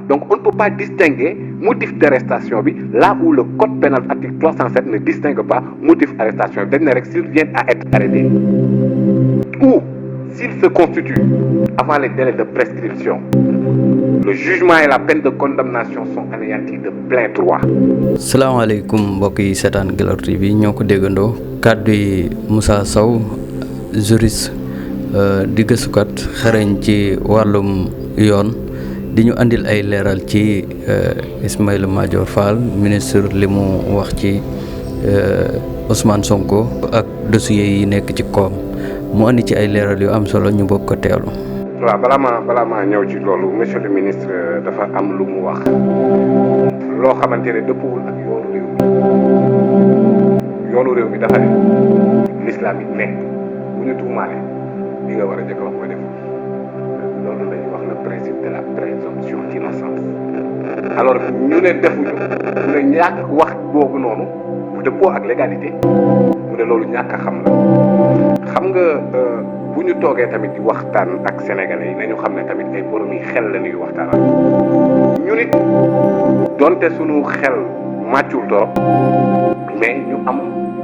donc on ne peut pas distinguer motif d'arrestation bi là où le code pénal article 307 ne distingue pas motif d'arrestation bi dañ ne rek s'il vient à être arrêté ou s'il se constitue avant les délais de prescription, le jugement et la peine de condamnation sont anéantis de plein droit. salaamaaleykum mbokk yi seetaan Guelwaar TV ñoo ko déggandoo kàddu yi Moussa Sow juriste di gëstukat xarañ ci wàllum yoon di ñu andil ay leeral ci Ismaïla Madior Fall ministre li mu wax ci Ousmane Sonko ak dossier yi nekk ci koom mu andi ci ay leeral yu am solo ñu bokk ko teelu. waaw balaa maa ñëw ci loolu monsieur le ministre dafa am lu mu wax loo xamante ne dëppwul ak yoonu réew mi dafa ne l'islam yi ne bu ñu tuumaale li nga war a jëkk wax mooy def loolu la ñuy wax le principe de la présomption d'innocence alors ñu ne defuñu mu ne ñàkk wax boobu noonu bu dëppoo ak légalité mu ne loolu ñàkk a xam la xam nga bu ñu toogee tamit di waxtaan ak sénégalais yi nañu xam ne tamit ay borom yi xel la ñuy waxtaanal ñu nit donte suñu xel màccul torop mais ñu am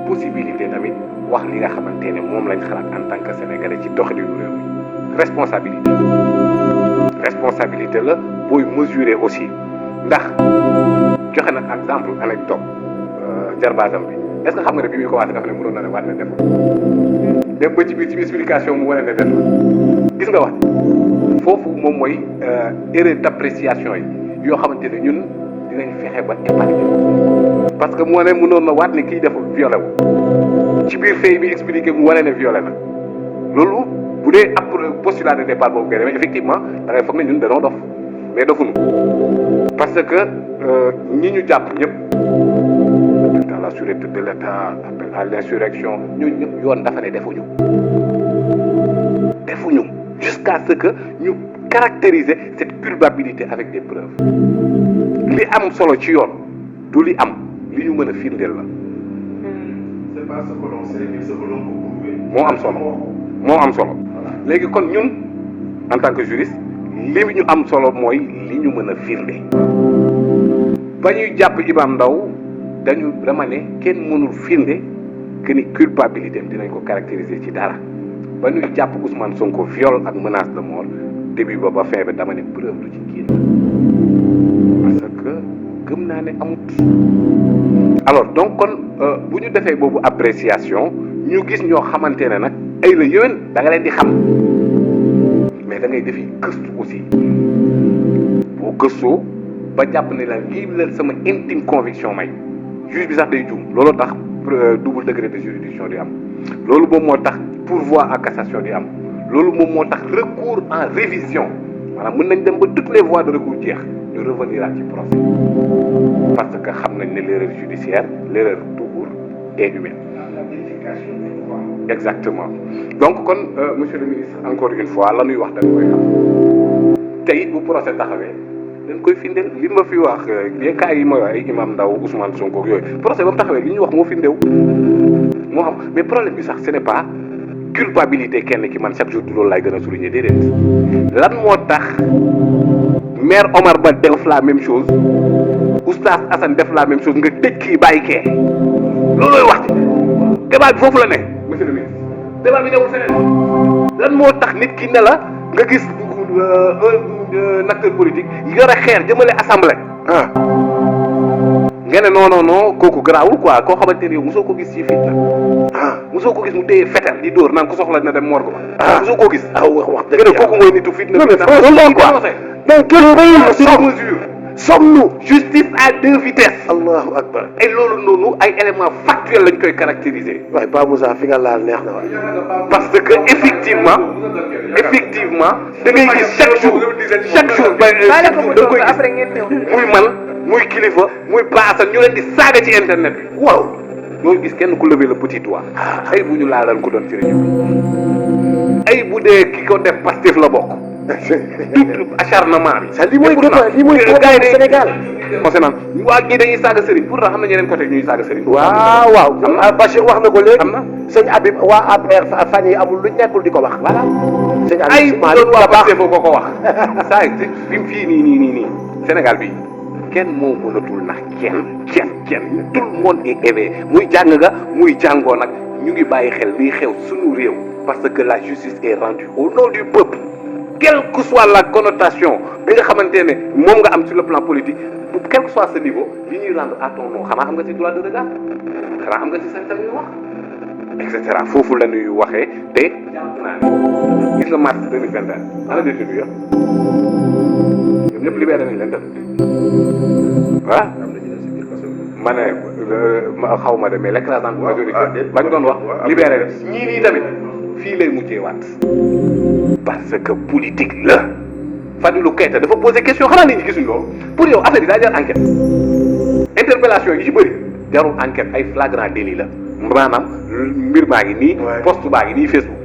possibilité tamit wax li nga xamante ne moom lañ xalaat en tant que sénégalais ci doxalinu réew mi responsabilité la booy mesurer aussi ndax joxe nag exemple anecdote jarbaatam bi est-ce que xam nga ne bi muy commencé dafa ne mënoon na ne waat na def dem ba ci biir explication mu wane ne def gis nga wax foofu moom mooy erreur d'appréciation yi yoo xamante ne ñun dinañ fexe ba épargner parce que moo ne mënoon na waat ne kii deful violé wu ci biir fay bi expliqué mu wane ne violé na loolu bu dee ab postulat de départ boobu ngay demee effectivement da ngay foog ne ñun danoo dof mais dofuñu parce que ñi ñu jàpp ñëpp dans la sûreté de l'État appel à l'insurrection ñooñu ñëpp yoon dafa ne defuñu jusqu'à ce que ñu caractériser cette culpabilité avec des preuves li am solo ci yoon du li am li ñu mën a firndeel la. c'est pas ce que l'on sait, mais ce que l'on peut prouver. moo am solo léegi kon ñun en tant que juriste li ñu am solo mooy li ñu mën a firnde ba ñuy jàpp Imam Ndao dañu dama ne kenn mënul firnde que ni culpabilité am dinañ ko caractériser ci dara ba ñuy jàpp Ousmane Sonko viol ak menace de mort début ba fin bi dama ne preuve lu ci génn parce que gëm naa ne amut. alors donc kon bu ñu defee boobu appréciation ñu gis ñoo xamante ne nag ay la yéwén da nga leen di xam mais da ngay defi gëstu aussi boo gëstoo ba jàpp ne la lii la sama intime conviction may juge bi sax day juum loolu tax double degré de juridiction di am loolu moom moo tax pourvoi à cassation di am loolu moom moo tax recours en révision maanaam mën nañ dem ba toutes les voies de recours jeex ñu revenir ci procès parce que xam nañ ne l'erreur judiciaire l'erreur tout court est humaine. Exactement donc kon monsieur le ministre encore une fois la ñuy wax dañ koy xam te it bu procès taxawee dañ koy firndeel li ma fi wax les cas yi ma wax ay Imam Ndao Ousmane Sonko yooyu procès ba mu taxawee li ñu wax moo firndeew moo xam mais problème bi sax ce n'est pas culpabilité kenn ki man chaque jour du loolu laay gën a souligner déedéet lan moo tax maire Omar Ba def la même chose oustaz Assane def la même chose nga tëj kii bàyyi kee loolooy wax ci débat bi foofu la ne monsieur le ministre débat bi newul feneen lan moo tax nit ki ne la nga gis un acteur politique yore xeer jëmale assemblée nga ne non kooku garaawul quoi koo xamante ne yow mosoo ko gis ci fit la mosoo ko gis mu téye fetel di dóor naan ko soxla na dem morgue ba mosoo koo gis wax dëgg yàlla kooku mooy nitu fit na quoi donc quelle mesure sommes-nous justice à deux vitesses allahu akbar et loolu noonu ay éléments factuels lañ koy caractériser waaye Pa Moussa fi nga laal neex na waay. parce que effectivement da ngay gis chaque jour da nga koy gis muy man muy kilifa muy paasan ñu leen di saaga ci internet bi waaw ñoo gis kenn ku lever le petit doigt ay bu ñu laalal ko doon ci réew ay bu dee ki ko def Pastef la bokk tout acharnement bi. lii mooy gars yi Sénégal. concernant waa ñii dañuy saaga sëriñ pourtant xam na ñeneen côté ñuy saaga sëriñ. waaw Bachir wax na ko léegi. am na sëñ Habib waa APR fan yi amul lu nekkul di ko wax. voilà sëñ Habib ay doon waa Pastef ko wax saa yi fii nii Sénégal bi kenn moo mënatul nax kenn tout le monde est éveillé muy jàng nga muy jàngoo nag ñu ngi bàyyi xel liy xew suñu réew parce que la justice est rendue au nom du peuple quelle que soit la connotation bi nga xamante ne moom nga am sur le plan politique quel que soit ce niveau li ñuy rendre à ton nom xanaa am nga ci droit de regard xanaa am nga ci sañ-sañ ñu wax et cetera foofu la ñuy waxee te jàpp naa ne gis nga mars 2021 ana détenu ya ñoom ñëpp libéré nañ leen def ah ma ne xaw ma de mais l'écrasante majorité bañ doon wax libéré leen ñii nii tamit fii lay mujjee waat parce que politique la Fadilou Keita dafa posé question xanaa nit ñi gisuñ loolu pour yow affaire yi daa jar enquête interpellation yi ci bëri jarul enquête ay flagrant délit la maanaam mbir baa ngi nii poste baa ngi nii Facebook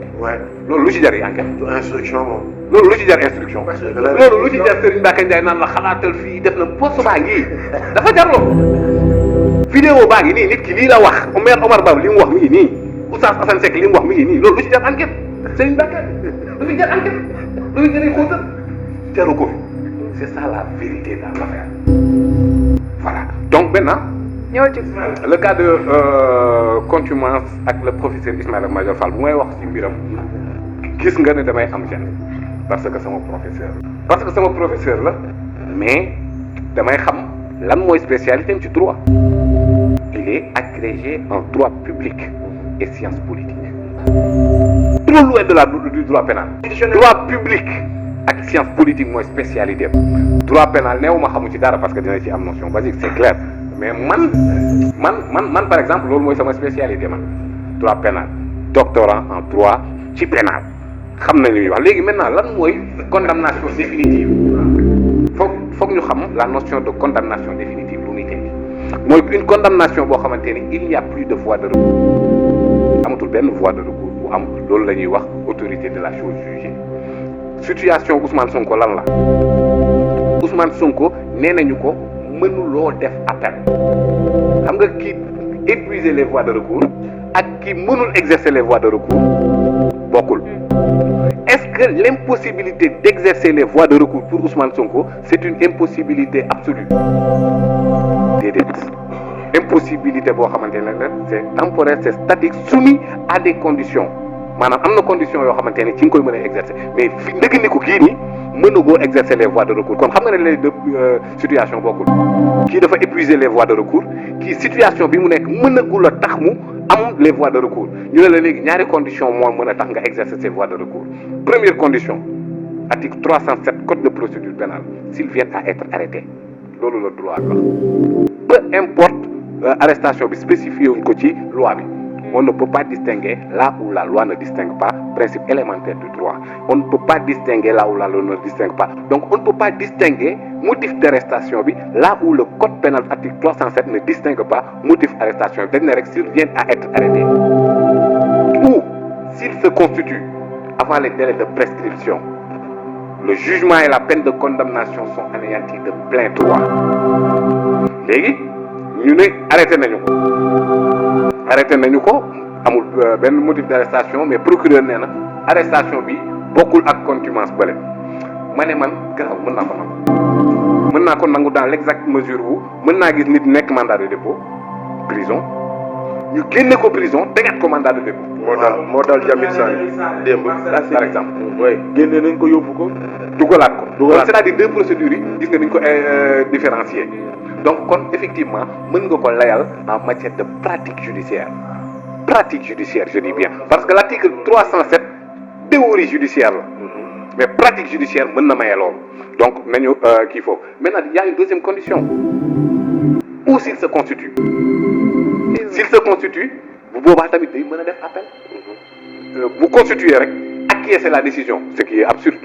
loolu lu ci jar yi enquête instruction moom loolu lu ci jar instruction loolu lu ci jar Serigne Mbacké Ndiaye naan la xalaatal fii def na poste baa ngi dafa jar loolu vidéo baa ngi nii nit ki lii la wax maire Omar Ba li mu wax mi ngi nii Oustaz Assane Seck li mu wax mi ngi nii loolu lu ci jar enquête Serigne Mbacké lu ci jar enquête lu ci jar xóotal jaru ko fi c'est ça la vérité dans l'affaire voilà donc maintenant le cas de contumace ak le professeur Ismaïla Madior Fall bu may wax ci mbiram gis nga ne damay am gêne parce que sama professeur la mais damay xam lan mooy spécialité am ci droit il est agrégé en droit public et sciences politiques trop loin de du droit pénal droit public ak sciences politiques mooy spécialité droit pénal néew ma xamu ci dara parce que dina ci am notion basique c'est clair mais man par exemple loolu mooy sama spécialité man droit pénal doctorant en droit ci pénal xam nañ li ñuy wax léegi maintenant lan mooy condamnation définitive foog ñu xam la notion de condamnation définitive lu muy tekki mooy une condamnation boo xamante ni il n'y a plus de voie de recours amatul benn voie de recours bu am loolu la ñuy wax autorité de la chose jugée situation Ousmane Sonko lan la Ousmane Sonko nee nañu ko mënuloo def appel xam nga kii épuiser les voies de recours ak kii mënul exercer les voies de recours bokkul est-ce que l'impossibilité d'exercer les voies de recours pour Ousmane Sonko c'est une impossibilité absolue déedéet impossibilité boo xamante ne c'est temporaire c'est statique soumis à des conditions maanaam am na conditions yoo xamante ne ci nga koy mën a exercer mais fi ndëgg ni ko kii nii mënagoo exercer les voies de recours kon xam nga ne les deux situations bokkul kii dafa épuiser les voies de recours kii situation bi mu nekk mënagul a tax mu am les voies de recours ñu ne la léegi ñaari condition moo mën a tax nga exercer ces voies de recours première condition article 307 code de procédure pénale s'ils viennent à être arrêtés loolu la droit la peu importe arrestation bi spécifié wuñ ko ci loi bi on ne peut pas distinguer là où la loi ne distingue pas, principe élémentaire du droit. On ne peut pas distinguer là où la loi ne distingue pas. Donc on ne peut pas distinguer motif d'arrestation là où le code pénal article 307 ne distingue pas motif d'arrestation. S'ils viennent à être arrêtés ou s'ils se constituent avant les délais de prescription, le jugement et la peine de condamnation sont anéantis de plein droit. Léegi ñu ne arrêté nañu ko amul benn motif d'arrestation mais procureur nee na arrestation bi bokkul ak contumace bële ma ne man garaaw mën naa ko nangu dans l'exacte mesure où mën naa gis nit nekk mandat de dépôt prison ñu génne ko prison tegaat ko mandat de dépôt. moo dal Jamil Sané démb par exemple. oui génne nañ ko yóbbu ko. dugalaat ko. c'est-à-dire deux procédures yi gis nga ni ñu ko différencier donc kon effectivement mën nga ko layal en matière de pratique judiciaire je dis bien parce que l'article 307 théorie judiciaire la mais pratique judiciaire mën na maye loolu donc nañu kii foofu maintenant il y a une deuxième condition ou s'il se constitue bu boobaa tamit day mën a def appel bu constituer rek acquiescer la décision ce qui est absurde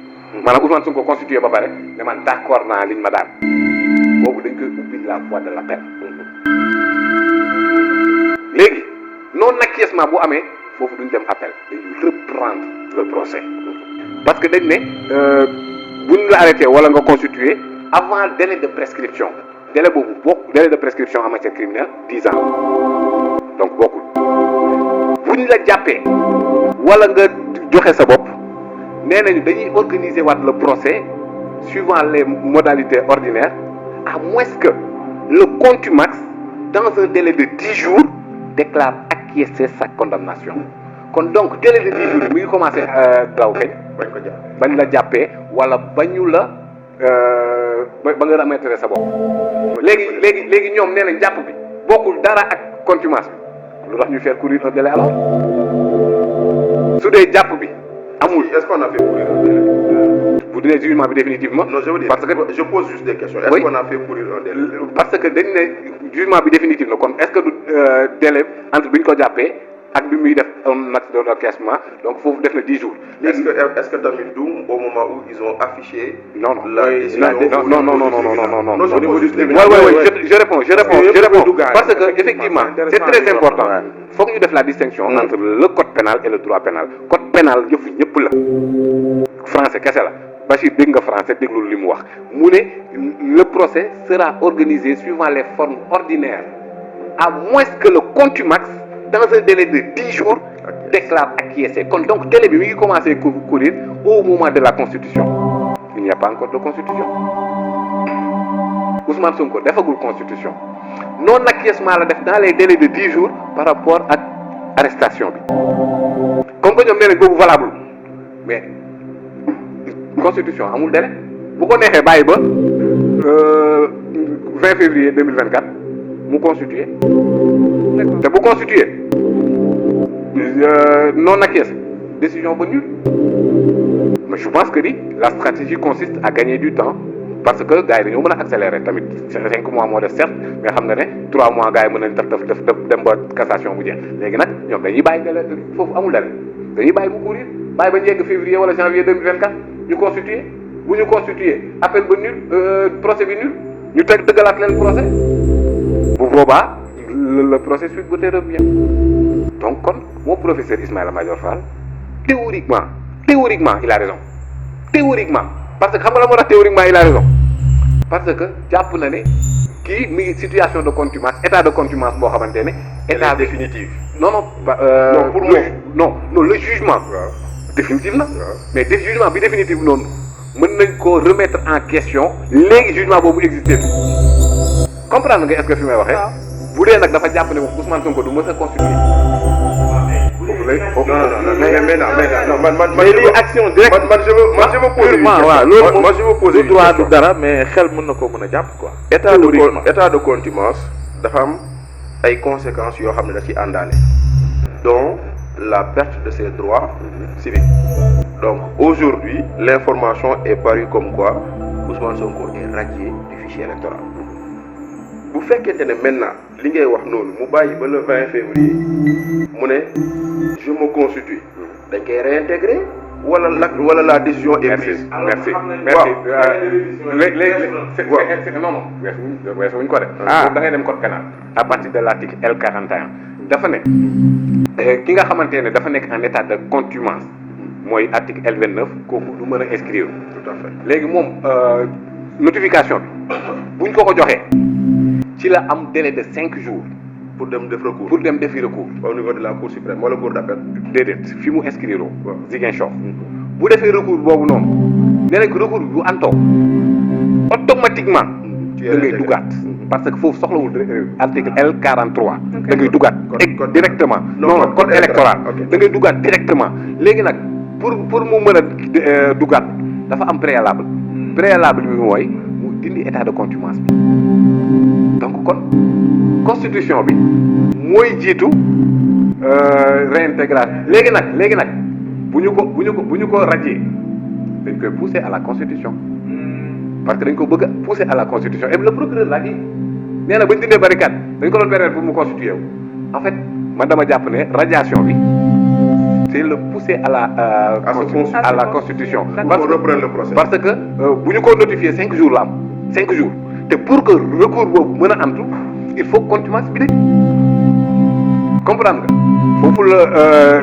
maanaam Ousmane Sonko constitué ba pare ne man d'accord naa liñ ma daan boobu dañ koy ubbi la voie de l'appel léegi non acquiescement bu amee foofu duñ dem appel dañuy reprendre le procès parce que dañ ne buñ la arrêté wala nga constitué avant délai de prescription délai boobu délai de prescription en matière criminelle 10 ans donc bokkul buñ la jàppee wala nga joxe sa bopp nee nañu dañuy organiser waat le procès suivant les modalités ordinaires, à moins que le contumax, dans un délai de 10 jours, déclare acquiescer sa condamnation. Donc, délai de 10 jours, il commence à bañ la jàppee wala bañu la ba nga remettre sa bopp. léegi ñoom nee nañ jàpp bi bokkul dara ak contumace bi lu tax ñu faire courir un délai alors su dee jàpp bi amul. Est-ce qu'on a fait courir un délai? Vous donnez jugement bi définitivement. Non, je veux dire, parce que je pose juste des questions. Est-ce qu'on a fait courir un délai? Parce que dañ ne jugement bi définitif na kon est-ce que du délai entre bi ñu ko jàppee ak bi muy def un acte d'encaissement donc foofu def na 10 jours. Est-ce que tamit Doum, au moment où ils ont affiché non la décision, non, je pose juste des je réponds parce que effectivement c'est très important. Faut que ñu def la distinction entre le code pénal et le droit pénal. Code pénal yëfu ñëpp la français kese la Bachir dégg nga français déglul li mu wax mu ne le procès sera organisé suivant les formes ordinaires à moins que le contumax dans un délai de 10 jours déclare acquiescer. Donc délai bi mi ngi commencé courir au moment de la constitution. Il n'y a pas encore de constitution. Ousmane Sonko defagul constitution non acquiescement la def dans les délais de 10 jours par rapport à arrestation bi comme que ñoom nee nañ boobu valable mais constitution amul délai bu ko neexee bàyyi ba 20 février 2024 mu constitué te bu constitué non acquiesce décision ba nulle. Mais je pense que la stratégie consiste à gagner du temps parce que gars yi dañoo mën a accélérer tamit 5 mois moo def certes mais xam nga ne 3 mois gars yi mën nañ def dem ba cassation bu jeex léegi nag ñoom dañuy bàyyi délai foofu amul délai dañuy bàyyi mu courir bàyyi ba njëkk février wala janvier 2024 ñu constitué bu ñu constitué appel ba nul procès bi nul ñu teg dëggalaat leen procès bu boobaa le processus bu te revient. Donc kon mon professeur Ismaïla Madior Fall théoriquement il a raison théoriquement parce que xam nga la moo tax théoriquement il a raison parce que jàpp na ne kii mi ngi situation de contumace état de contumace boo xamante ne état définitif. non pour moi non le jugement définitif na mais jugement bi définitif noonu mën nañ koo remettre en question léegi jugement boobu existé comprendre nga est-ce que fi may waxee bu dee nag dafa jàpp ne Ousmane Sonko du mës a constitué je veux poser droit du dara mais xel mën na ko mën a jàpp quoi. état de contumace dafa am ay conséquences yoo xam ne da ci àndaale dont la perte de ses droits civiques. Donc aujourd'hui l'information est parue comme quoi Ousmane Sonko est radié du fichier électoral. Bu fekkente ne maintenant li ngay wax noonu mu bàyyi ba le 20 février mu ne je me constitue dañ koy réintégrer wala la décision est prise. Merci non weesuwuñ ko de. da ngay dem code pénal à partir de l'article L41 dafa ne ki nga xamante ne dafa nekk en état de contumace mooy article L29 kooku du mën a inscrire. Tout à fait. léegi moom notification bi buñ ko joxee ci la am délai de 5 jours pour dem def recours. pour dem defi recours. Au niveau de la cour suprême wala cour d'appel. déedéet fi mu inscrire Ziguinchor bu defee recours boobu noonu nee nañ ko recours bi bu antoo automatiquement da ngay dugaat parce que foofu soxlawul article L43 da ngay dugaat directement non code électoral da ngay dugaat directement léegi nag pour mu mën a dugaat dafa am préalable bi mooy mu dindi état de contumace bi donc kon constitution bi mooy jiitu réintégration léegi nag bu ñu ko radier dañ koy pousser à la constitution parce que dañ ko bëgg a pousser à la constitution et le procureur l'a dit nee na ba ñu dindee barricade dañ ko doon permettre pour mu constituer wu en fait man dama jàpp ne radiation bi c'est le pousser à la constitution parce que bu ñu ko notifier 5 jours la am 5 jours te pour que recours boobu mën a antu il faut contumace bi de comprendre nga foofu la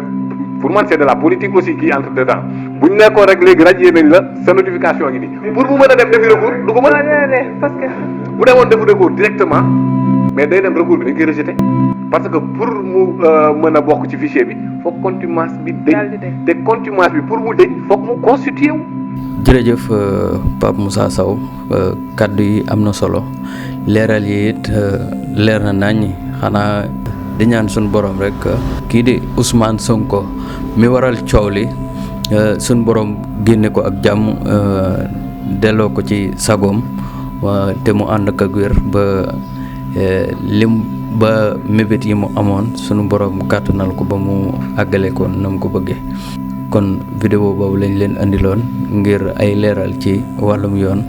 pour man c'est de la politique aussi qui entre dedans bu ñu nekkoon rek léegi radier nañ la sa notification ngi nii pour mu mën a dem defi recours du ko mën a parce que bu demoon defi recours directement mais day dem recours bi dañ koy rejeter parce que pour mu mën a bokk ci fichier bi foog contumace bi dëñ te contumace bi pour mu dëñ foog mu constitué wu jërëjëf Pape Moussa Sow kàddu yi am na solo leeral yi it leer na nañ xanaa di ñaan suñu borom rek kii di Ousmane Sonko mi waral coow li suñu borom génne ko ak jàmm delloo ko ci sagoom te mu ànd ak wér ba mébét yi mu amoon sunu borom kàttanal ko ba mu àggale ko na mu ko bëggee. kon vidéo boobu lañ leen andiloon ngir ay leeral ci wàllum yoon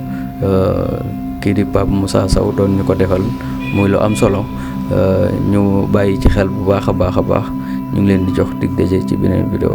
kii di Pape Moussa Sow doon ñu ko defal muy lu am solo ñu bàyyi ci xel bu baax a baax ñu ngi leen di jox dig daje ci beneen vidéo.